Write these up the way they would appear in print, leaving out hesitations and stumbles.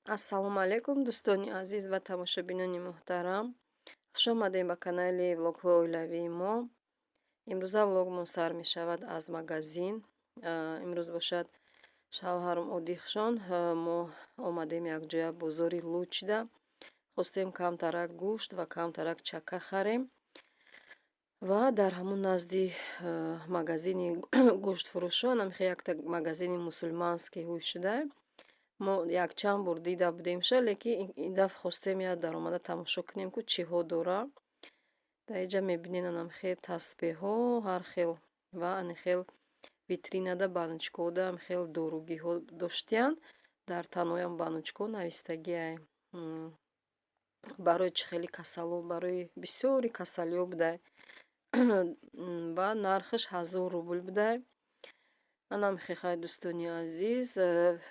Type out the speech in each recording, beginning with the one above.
Ассалому алайкум, дӯстони азиз ва тамошобинони муҳтарам. Хуш омадем ба канали влогҳои оилавии мо. Имрӯза влогмон сар мешавад аз магазин. Имрӯз бошад шавҳарам Одихшон. Мо омадем якҷоя бозори Лучда. Хостем камтарак гӯшт ва камтарак чака харем. Ва дар ҳамун назди магазини гӯштфурӯшон ҳамихе якта магазини мусулманский ҳуй шуда. Мо якчанд бор дида будемша, лекин ин дафъ хостем як даромада тамошо кунем, ку чиҳо дора. Дар инҷа мебинед анамхел тасбеҳҳо ҳар хел ва анихел витринада баночкода ҳамхел доругиҳо доштиянд. Дар таноям баночко навистагиай. Барои чӣ хели касало, барои бисёри касалиҳо будай. Ва нархаш 1000 рубл будай. Анам хехай, дӯстони азиз,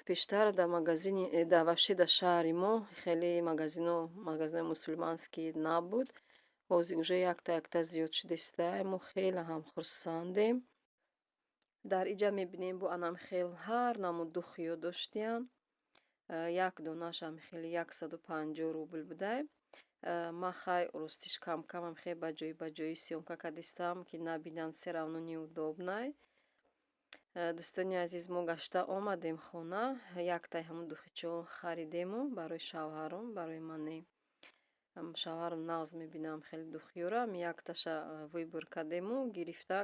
пештар дар магазини, дар вообще дар шаҳри мо хеле магазино, магазинои мусулманский набуд. Ҳозир уже якта якта зиёд шудистай. Мо хеле ҳам хурсандем. Дар инҷа мебинем бо анам хел ҳар намуд духиё доштиянд. Як донааш ҳам хеле 150 рубл будай. Ман хай ростиш кам-камам хел ба ҷои ба ҷои съёмка кардистам, ки набинанд, всё равно неудобно. Дӯстони азиз, мо гашта омадем хона, яктаи ҳамун духичо харидему барои шавҳарам, барои ман не. Шавҳарам нағз мебинам хеле духиёра, якташа выбор кардему гирифта.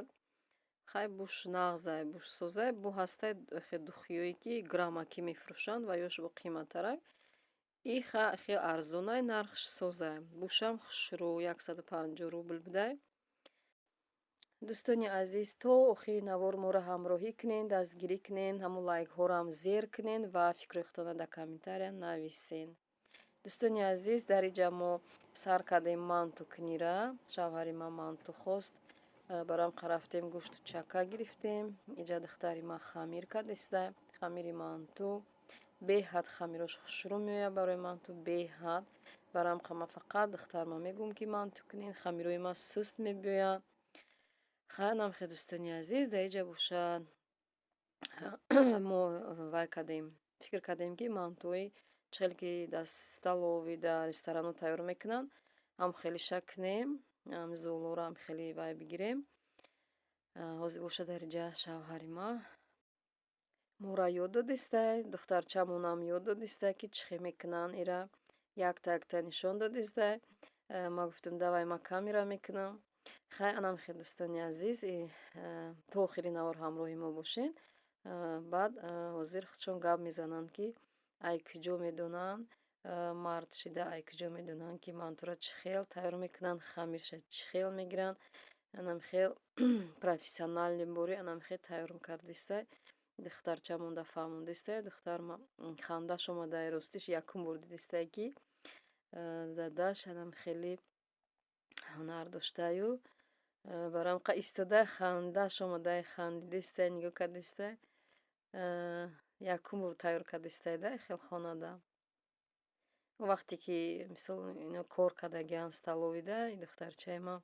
Хай буш нағзай, буш созай, бу ҳастай духиёе ки граммакӣ мефурӯшанд ва ёш бо қиматтарак. И хел арзонай, нархш созай. Бушам хушрӯ 150 рубл будай. Дӯстони азиз, то охири навор моро ҳамроҳӣ кунед, дастгирӣ кунед, ҳамун лайкҳоро зер кунед ва фикрҳои худтонро дар комментария нависед. Дӯстони азиз, дар инҷа мо сар кардем манту кунира. Шавҳари ман манту хост. Барам рафтем гӯшту чака гирифтем. Инҷа духтари ман хамир кардиста, хамири манту. Беҳад хамирош хушрӯ меояд барои манту, беҳад. Барам ман фақат духтарма мегӯм, ки манту кунед, хамирои ман суст мебиёяд. Хайнам хе, дӯстони азиз, дар инҷа бошад мо вай кардем, фикр кардем, ки мантуи чӣ хеле ки дар столовый, дар ресторанҳо тайёр мекунанд, ҳам хелиша кунем, ҳам золоро ҳам хеле вай бигирем. Ҳозир бошад дар инҷа шавҳари ман моро ёд додистай, духтарчамонам ёд додистай, ки чӣ хел мекунанд ира. Якта якта нишон додистай. Ман гуфтам, давай ман камера мекунам. Хай анам хел, дӯстони азиз, то охири навор ҳамроҳи мо бошед. Баъд ҳозир худшон гап мезананд, ки ай куҷо медонанд, мард шида ай куҷо медонанд, ки мантура чӣ хел тайёр мекунанд, хамирша чӣ хел мегиранд. Анам хел профессиональный бори анам хел тайёр кардистай. Духтарчамонда фаҳмондистай. Духтарма хандаш омадай, ростиш якум бор дидистай, ки дадаш анам хеле ҳунар доштаю. Барам қа истода хандаш омадай, хандидистай, нигоҳ кардистай. Якум бор тайёр кардистай да хел хонада. Вақте ки мисол ино кор кардагианд столовыйда, духтарчаи ман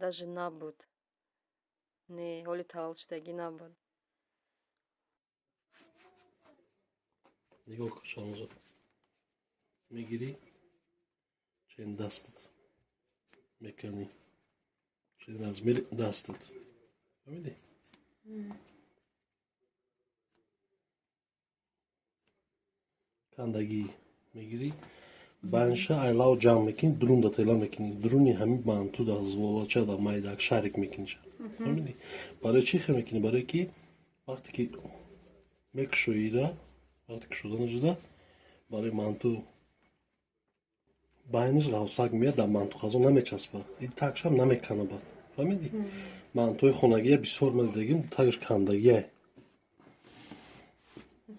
даже набуд. Не, ҳоли таваллуд шудагӣ набуд. Нигоҳ кун, Шаҳноза. Мегирӣ, чен дастат мекунӣ, чен размери дастат. Фаҳмидӣ? Кандагӣ мегирӣ, банша айлав ҷамъ мекунӣ, дурунда тела мекунӣ, дуруни ҳамин манту да зволача да майдак шарик мекуниша. Фаҳмидӣ? Барои чӣ хел мекунӣ? Барое ки вақте ки мекушоира, вақте кушода нашуда, барои манту байниш ғавсак меяд, дар мантуқазон намечаспад. Ин тагшам намекана бад. Фаҳмидӣ? Мантуи хонагия бисёр ма дидагим, тагш кандагия.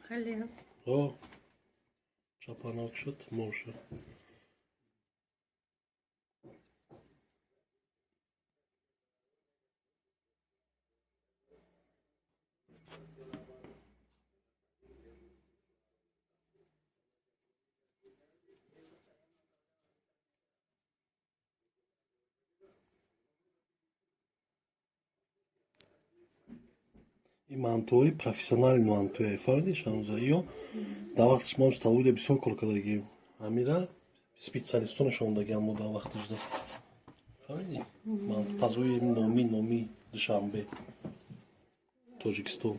Хеле. О, чапанак шуд, тамом шуд. Ин мантуҳои профессионали мантуе, фаҳмидӣ, Шаҳноза? Ё дар вақти шумо столовыйда бисёр кор кардагим. Ҳамира специалистонашон дагиам мо дар вақташда. Фаҳмидӣ? Мантупазои номи Душанбе, Тоҷикистон.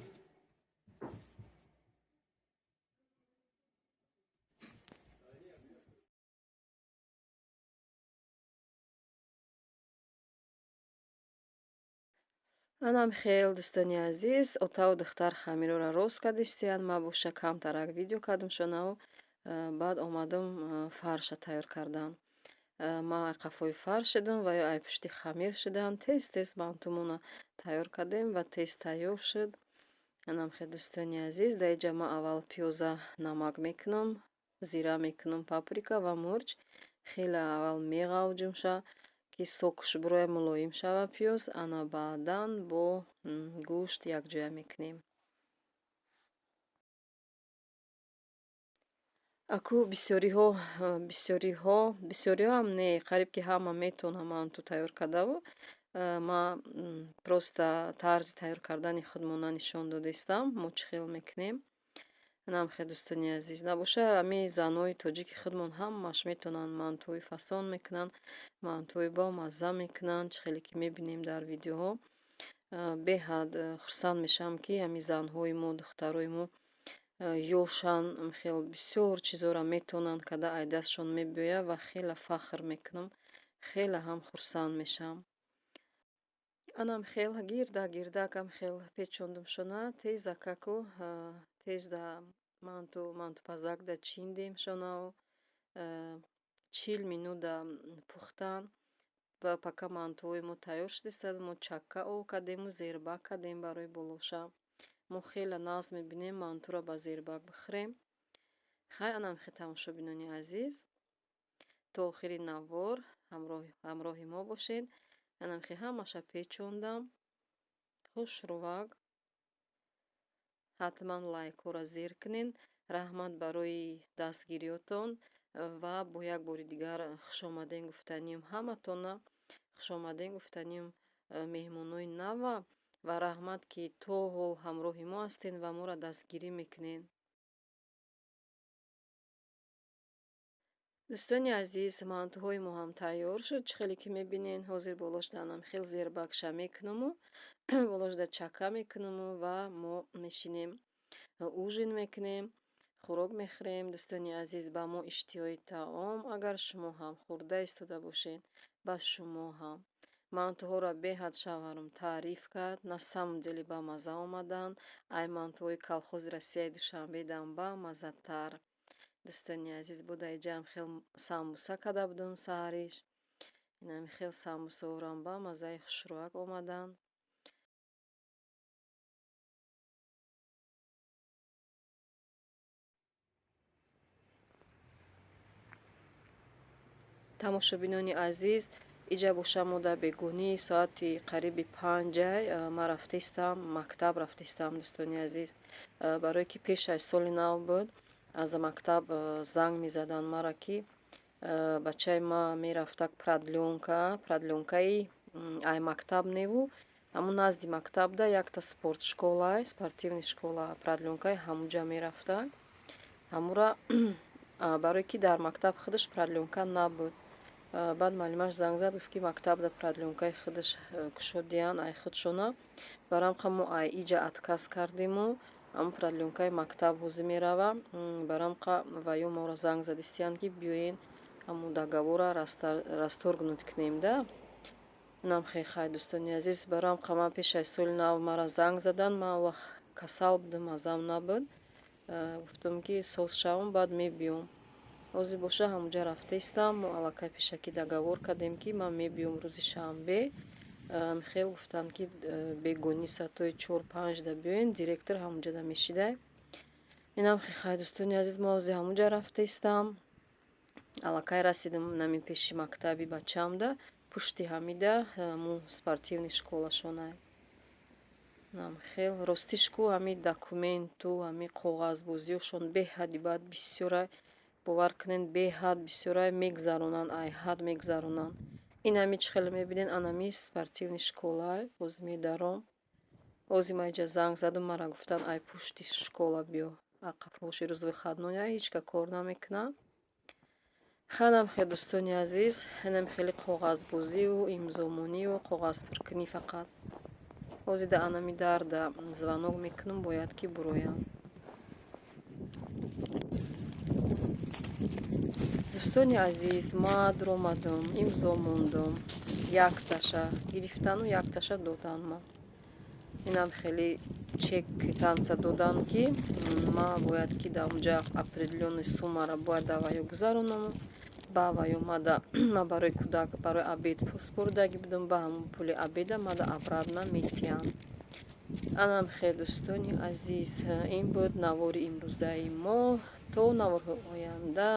Анам хел, дӯстони азиз, отаву духтар хамирора рост кардистиянд. Ман боша камтарак видео кардам шонаву, баъд омадам фарша тайёр кардан. Ман ай қафои фарш шудам ва ё ай пушти хамир шудам. Тез тез мантумона тайёр кардем ва тез тайёр шуд. Анам хел, дӯстони азиз, дар инҷа ман аввал пиёза намак мекунам, зира мекунам, паприка ва мурч. Хеле аввал меғавҷумша, ки сокш буроя, мулоим шава пиёз, ана баъдан бо гӯшт якҷоя мекунем. Аку бисёриҳоам не, қариб ки ҳама метавонам манту тайёр кардаву. Ман просто тарзи тайёр кардани худмона нишон додаистам, мо чӣ хел мекунем. Анам хел, дӯстони азиз, набоша ҳамин занҳои тоҷики худмон ҳамааш метавонанд мантуҳои фасон мекунанд, мантуҳои бомазза мекунанд, чӣ хеле ки мебинем дар видеоҳо. Беҳад хурсанд мешавам, ки ҳамин занҳои мо, духтарои мо ёшанд, хел бисёр чизҳоро метавонанд карда, ай дастшон мебиёяд ва хеле фахр мекунам, хеле ҳам хурсанд мешавам. Анам хел гирда гирдакам хел печондумшона, тезакаку тез да манту мантупазак да чиндем шонаву, 40 минут да пухтан. Ва пока мантуҳои мо тайёр шудистад, мо чакка об кардему зербак кардем барои болоша. Мо хеле нағз мебинем мантуро ба зербак бихӯрем. Хай, анам хел, тамошобинони азиз, то охири навор ҳамроҳи мо бошед. Анам хел ҳамаша печондам. Хушрувак. Ҳатман лайкҳоро зер кунед. Раҳмат барои дастгириётон ва бо як бори дигар хушомаден гуфтаним ҳаматона, хушомаден гуфтаним меҳмонои нава ва раҳмат, ки то ҳол ҳамроҳи мо ҳастед ва моро дастгирӣ мекунед. Дӯстони азиз, мантуҳои мо ҳам тайёр шуд. Чӣ хеле ки мебинед, ҳозир болошда анам хел зербакша мекунаму, болошда чака мекунаму ва мо мешинем, ужин мекунем, хӯрок мехӯрем. Дӯстони азиз, ба мо иштиҳои таом. Агар шумо ҳам хӯрда истода бошед, ба шумо ҳам. Мантуҳоро беҳад шавҳарам таъриф кард. На самом деле ба мазза омаданд. Ай мантуҳои колхози Россияи Душанбедам бамаззатар. Дӯстони азиз, бо дар инҷаам хел самбуса карда будам саҳариш. Инами хел самбусаҳорам ба маззаи хушрӯяк омаданд. Тамошобинони азиз, иҷа боша мо дар бегоҳӣ соати қариби 5-ай ман рафтаистам, мактаб рафтаистам, дӯстони азиз. Барое ки пеш аз соли нав буд, аз мактаб занг мезаданд мара, ки бачаи ма мерафтак продлёнка, продлёнкаи ай мактаб неву, ҳамун назди мактабда якта спортшколай, спортивный школа, продлёнкаи ҳамунҷа мерафтак. Ҳамура барое ки дар мактаб худаш продлёнка набуд. Баъд муаллимаш занг зад, гуфт, ки мактабда продлёнкаи худаш кушодиянд ай худшона. Барамқа мо ай иҷа отказ кардему, ҳамун продлёнкаи мактаб ҳозир мерава. Барамқа ва ё моро занг задистиянд, ки биёен, ҳамун договора расторгнуть кунем да. Инам хел. Хай, дӯстони азиз, барамқа ман пеш аз соли нав мара занг заданд. Ман он вақт касал будам, маззам набуд. Гуфтам, ки соз шавам, баъд мебиём. Ҳозир боша ҳамунҷа рафтаистам. Мо аллакай пешакӣ договор кардем, ки ман мебиём рӯзи шанбе. Хел гуфтанд, ки бегоҳӣ соатҳои 4-5-да биёен, директор ҳамунҷода мешидай. Инам хай, дӯстони азиз, мо ҳозир ҳамунҷа рафтаистам. Аллакай расидам нами пеши мактаби бачаамда, пушти ҳамида ҳамун спортивный школашонай. Инам хел, ростиш ку, ҳами документу ҳами коғазбозиёшон беҳади баъд бисёрай. Бовар кунед, беҳад бисёрай, мегзаронанд, ай ҳад мегзаронанд. Ин ҳами чӣ хеле мебинед, анами спортивный школай. Ҳозир медаром. Ҳозир ман иҷа занг задам, мара гуфтанд, ай пушти школа биё. Қафоши рӯз выходной, ҳеҷ ка кор намекунад. Ханам хел, дӯстони азиз, инам хеле коғазбозию имзомонию коғазпуркунӣ фақат. Ҳозир да анами дарда звонок мекунам, бояд ки буроям. Дӯстони азиз, ма дуромадам, имзо мондам, якташа гирифтану якташа додан ма. Инам хеле чек, квитансия додан, ки ма бояд ки дар онҷа определённый суммаро бояд дар ваё гузаронам. Ба ваё мада ма барои кӯдак, барои обед пул супоридагӣ будам, ба ҳамон пули обеда мада обратно метиҳанд. Анам хел, дӯстони азиз, ин буд навори имрӯзаи мо. То наворҳои оянда.